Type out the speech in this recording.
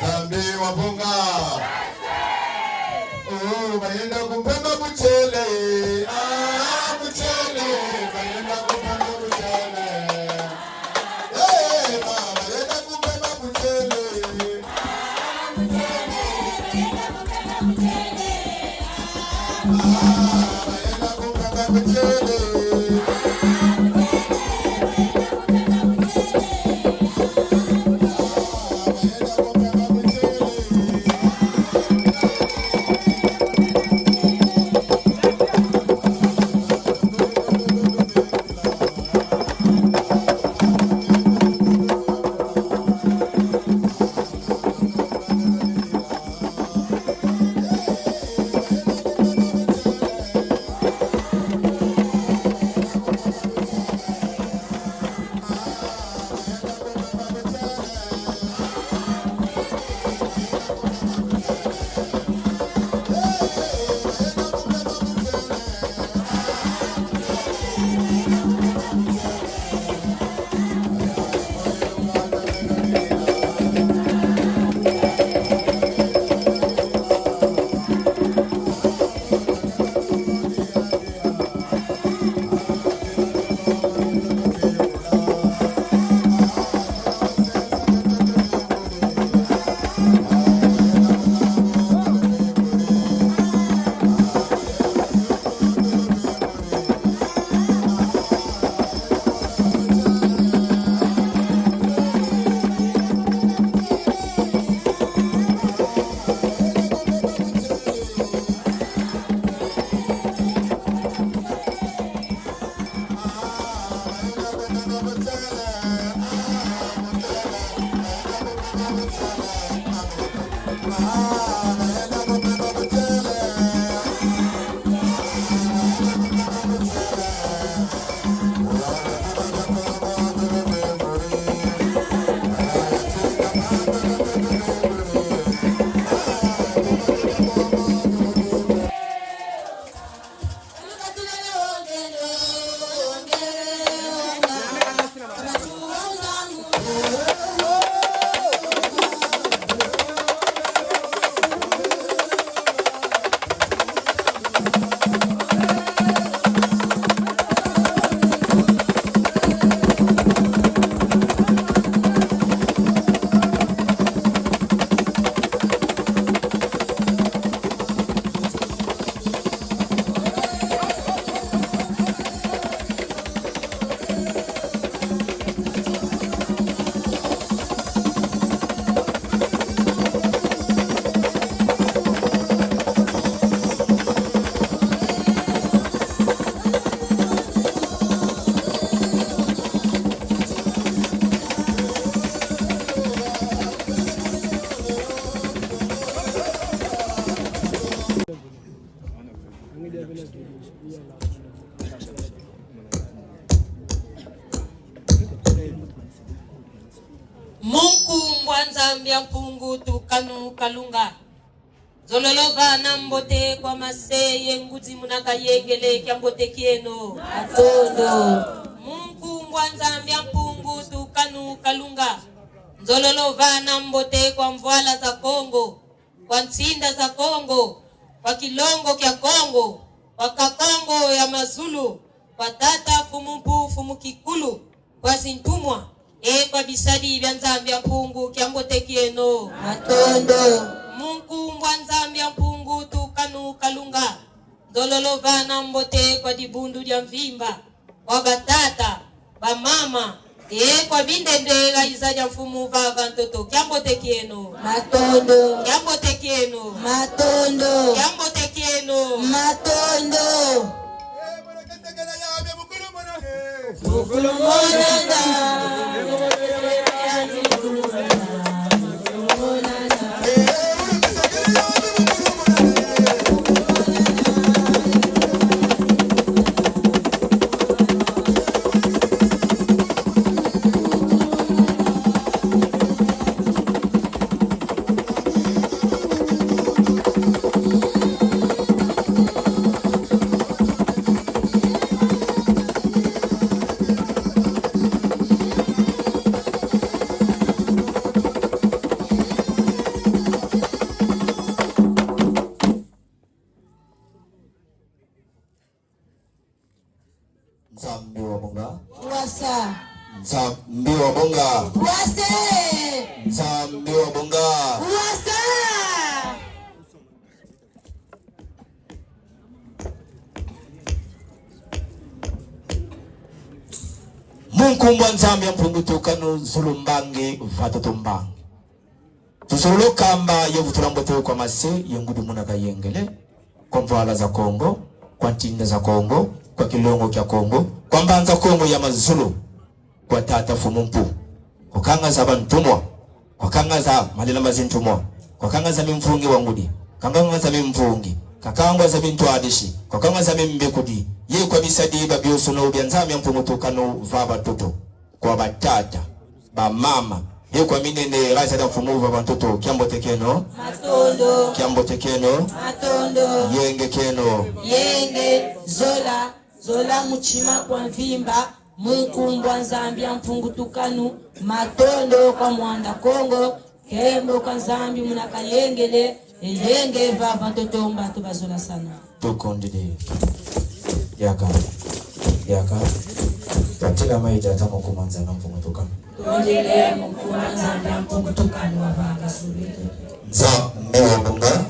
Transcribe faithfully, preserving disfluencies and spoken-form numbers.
Nzambi wa mpunga. Oh, bayenda kumpemba mutele. Ah, mutele. Bayenda kumpemba mutele. Eh, mama, bayenda kumpemba mutele. Mu nkumbu a Nzambi a Mpungu Tukanu Kalunga. Nzololo vana mbote kwa mase ye ngudi muna kayengele, kiambote kieno. Matondo. Mu nkumbu a Nzambi a Mpungu Tukanu Kalunga. Nzololo vana mbote kwa mvwala za Kongo, kwa nsinda za Kongo, kwa kilongo kia Kongo, kwa Kakongo ya mazulu, kwa tata Mfumu Mpu, Mfumu Kikulu, kwa zintumwa, e kwa bisadi bia Nzambi a Mpungu, kiambote kieno. Matondo. Mu nkumbu a Nzambi a Mpungu Tukanu Kalunga. Nzololo vana mbote kwa dibundu dia mvimba, kwa batata, bamama, e kwa bindende ga iza dia mfumu vava ntoto, kiambote kieno. Matondo. Kiambote kieno. Matondo. Kiambote kieno. Matondo. Mukulu monanga. Nga. Wase. Nzambi wa bonga. Wasa. Mu nkumbu a Nzambi ya Mpungu Tukanu, zulu mbangi, va ntoto mbangi. Tuzololo kamba ye vutula mbote kwa mase ye ngudi muna kayengele, kwa mvwala za Kongo, kwa ntinda za Kongo, kwa kilongo kia Kongo, kwa mbanza Kongo ya mazulu, kwa tata Mfumu Mpu. Kwa kanga za bantumwa, kwa kanga za malila ma zintumwa, kwa kanga za mimvungi wa ngudi, kwa kanga za mimvungi, kwa kanga za mintwadisi, kwa kanga za mimbekudi, ye kwa bisadi ba biosono bia Nzambi ya Mpungu Tukanu, va bantoto, kwa batata, bamama, ye kwa minene, raza da mfumu, va bantoto, kiambote kieno. Matondo. Kiambote kieno. Matondo. Yenge kieno. Yenge, zola, zola mu ntima kwa mvimba, mu nkumbu a Nzambi ya Mpungu Tukanu, matondo kwa Mwanda Kongo, nkembo kwa Nzambi muna kayengele, e yenge vava ntoto, mbantu bazolasana. Tukondidi. Yaka. Yaka. Katila mai jata mu nkumbu a Nzambi ya Mpungu Tukanu. Tondele mu nkumbu a Nzambi ya Mpungu Tukanu wavanga suluku. Nzambi wa bonga.